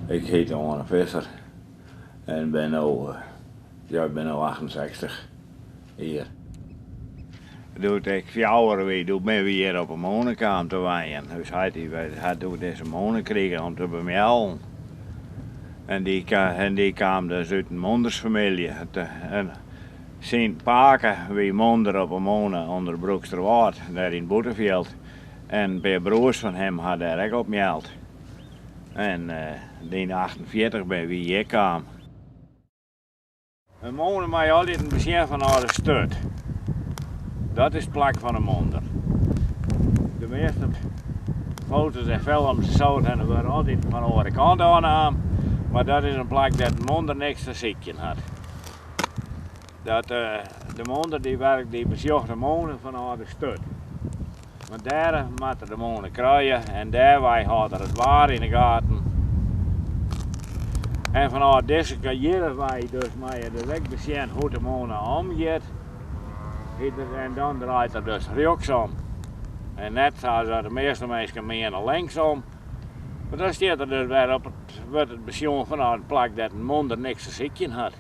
Ik hjit Oane Visser en bin no, ja, ik bin no 68 jier. Doe't ik fjouwer wie, doe binne wy hjir op 'e mûne kaam te wenjen. Us heit dy hat doe dizze mûne krigen om te bemeallen. En dy, en dy kaam dus út in mûndersfamylje. En syn pake wie mûnder op 'e mûne ûnder Broeksterwâld, dêr yn it Bûtenfjild. En in pear broers fan him ha dêr ek op meald. En yn 48 binne wy hjir kaam. In mûne mei altyd besjen fanôf de sturt. Dat is it plak fan 'e mûnder. De measte foto's en films en so wurde altyd fan 'e oare kant ôf naam, mar dat is in plak dêr't in mûnder niks te sykjen hat. Dat, de mûnder dy werkt, dy besjocht de mûne fanôf de sturt. Want dêr moat er de mûne krije en dêrwei hâldt er it waar yn 'e gaten. En fanôf dizze hjirwei dus mei er dus ek besjen hoe't de mûne omgiet. En dan draait er dus rjochtsom. En net sa as de measte minsken miene linksom. Mar dan stiet er dus wer op it, wurdt it besjoen fanôf it plak dêr't in mûnder niks te sykjen hat.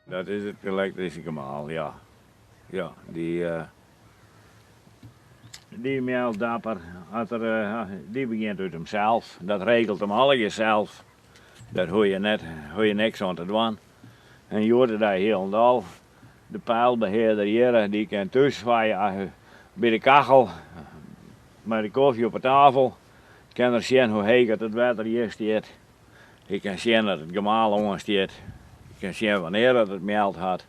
Dat is it elektryske gemaal, ja. Ja, dy, dy mealt dapper, as er, dy begjint út himsels. Dat regelt him allegear sels. Dêr hoege je net, hoege je niks oan te dwaan. En hjoed-de-dei hielendal. De peilbehearder hjirre, dy kin thús by de kachel, mei de kofje op 'e tafel, kin er sjen hoe heech it wetter hjir stiet. Hy kin sjen dat it gemaal oan stiet. Hy kin sjen wannear it meald hat.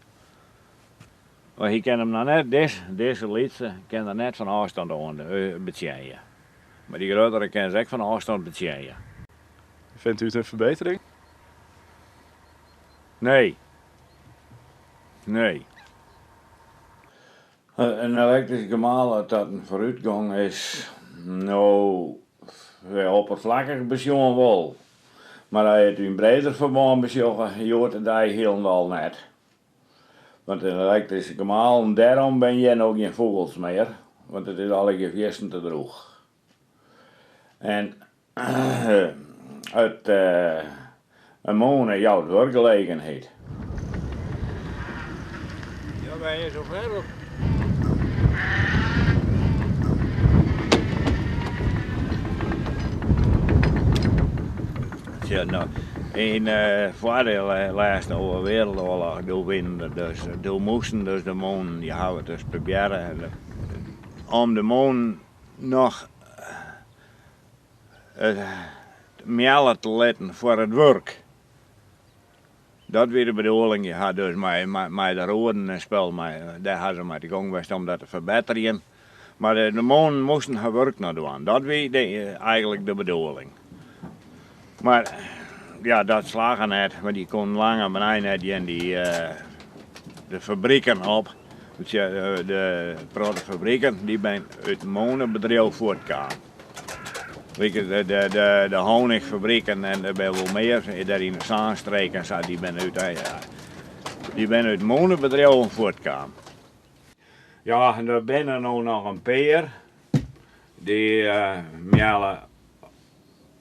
Mar hy kin him noch net, dizze lytse, kin er net fan ôfstân oan betsjinje. Mar dy gruttere kin se ek fan ôfstân betsjinje. Vindt u het een verbetering? Nee. Nee. In elektrysk gemaal, at dat in foarútgong is, no, opperflakkich besjoen wol. Mar as je it yn breder ferbân besjogge, hjoed-de-dei hielendal net. Want in elektryske gemalen, dêrom binne hjir no gjin fûgels mear, want it is allegear fierstente drûch. En it in mûne jout wurkgelegenheid. Ja, ben je zo ver of? Sjoch, no, yn foar de lêste Wereldoarloch, doe wienen der dus, doe moasten dus de mûnen, dy hawwe it dus probearre om de mûnen noch mealle te litten foar it wurk. Dat wie de bedoeling. Je ha dus mei de roeden en spul, dêr ha se mei de gong west om dat te ferbetterjen. Mar de mûnen moasten har wurk noch dwaan. Dat wie eigenlik de bedoeling. Mar ja, dat slagge net, want dy koenen lang om nei net gjin dy de fabriken op. De protte fabriken dy binne út it mûnebedriuw fuortkaam. Lykas de honigfabriken en der binne wol mear dêr yn de Zaanstreek en sa, dy binne út dy binne út mûnebedriuwen fuortkaam. Ja, en der binne no noch in pear dy mealle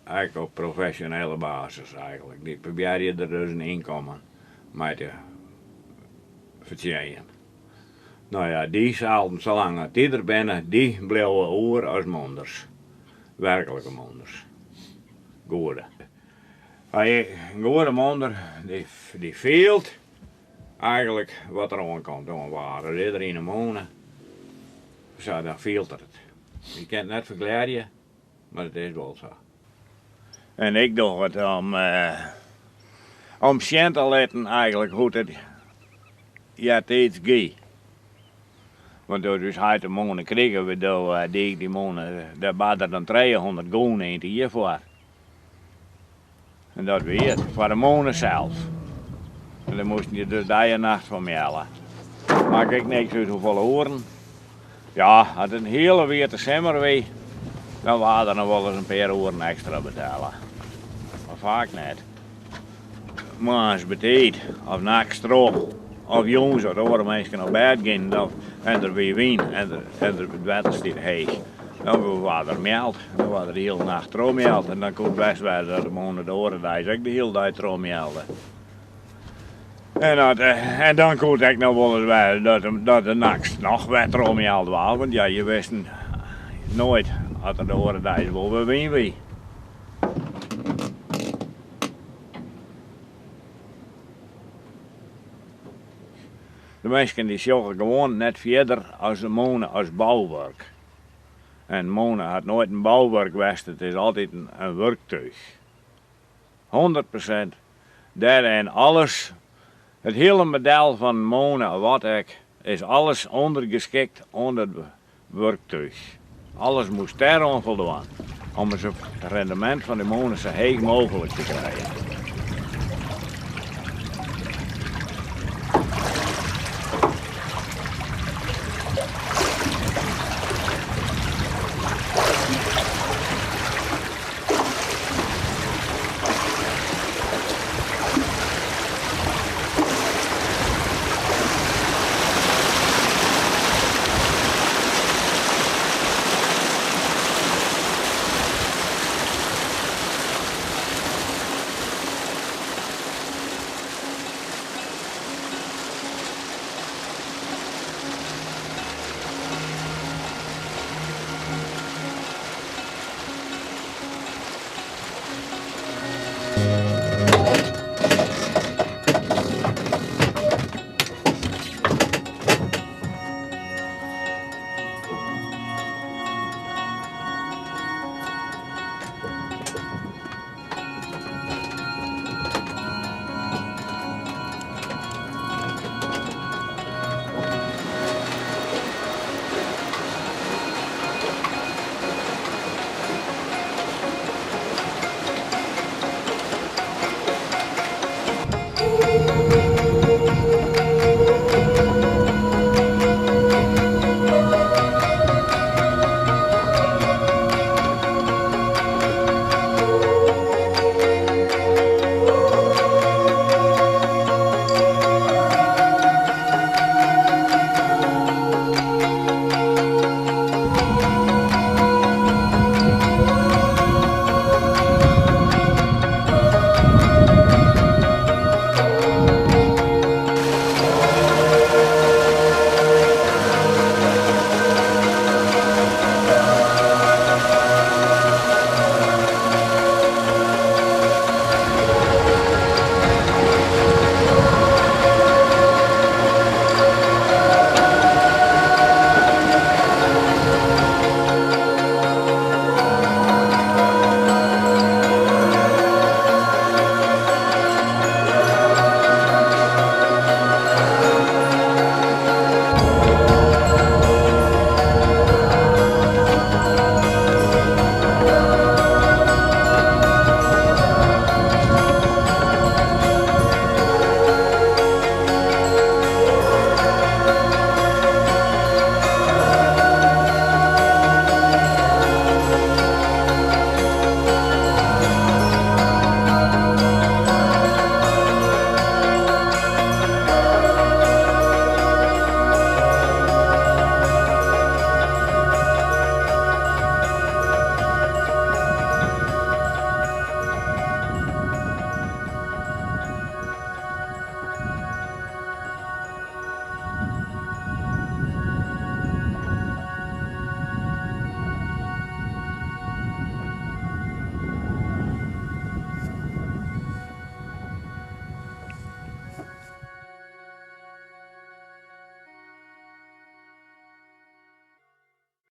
ek op profesjonele basis eigenlik. Dy probearje der dus in ynkommen mei te fertsjinjen. No ja, dy selden, salang at dy der binne, dy bliuwe oer as mûnders. Werklike mûnders. Goede. In goede mûnder, dy fielt eigenlik wat der oankomt oan waar. As er yn 'e mûne, sa, dan fielt er it. Je kin it net ferklearje, mar it is wol sa. En ik doch it om sjen te litten eigenlik hoe't it eartiids gie. Want doe't ús heit de mûne krige, wie doe die ik dy mûne, dêr barde dan 300 gûne yn it jier foar. En dat wie it, foar de mûne sels. En dêr moasten je dus dei en nacht foar mealle. Makke ek niks út hoefolle oeren. Ja, as it in hiele wiete simmer wie, dan waard der noch wolris in pear oeren ekstra betelle. Mar faak net. Moarns betiid of nachts troch of jûns as oare minsken op bêd gienen en der wie wyn en it wetter stiet heech, dan waard der meald. Dan waard der de hiele nacht trochmeald en dan koe it bêst wêze dat de mûne de oare deis ek de hiele dei trochmealde. En, dat, en dan koe it ek noch wolris wêze dat, dat der nachts noch wer trochmeald waard, want ja, je wisten noait as der de oare deis wol wer wyn wie. De minsken dy sjogge gewoan net fierder as de mûne as bouwurk. En mûne hat noait in bouwurk west, it is altyd in wurktúch. 100% dêr en alles, it hiele model fan in mûne of wat ek, is alles ûndergeskikt oan dat wurktúch. Alles moast dêroan foldwaan om it rendemint fan de mûne sa heech mooglik te krijen.